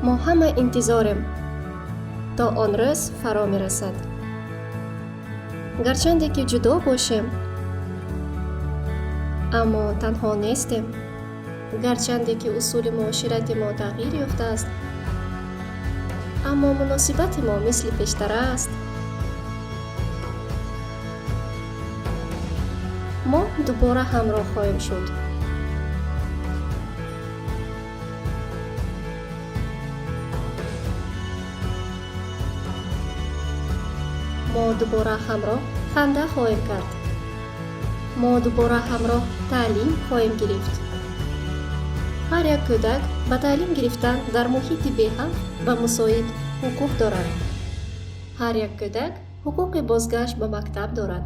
Мо ҳама интизорем, то он рӯз фаро мерасад. Гарчанде ки ҷудо бошем, аммо танҳо нестем. Гарчанде ки усули муоширати мо тағйир ёфтааст, аммо муносибати мо мисли пештара аст. Мо дубора ҳамроҳ хоҳем шуд. Мо дубора ҳамроҳ ханда хоҳем кард. Мо дубора ҳамроҳ таълим хоҳем гирифт. Ҳар як кӯдак ба таълим гирифтан дар муҳити бехавф ва мусоид ҳуқуқ дорад. Ҳар як кӯдак ҳуқуқи бозгашт ба мактаб дорад.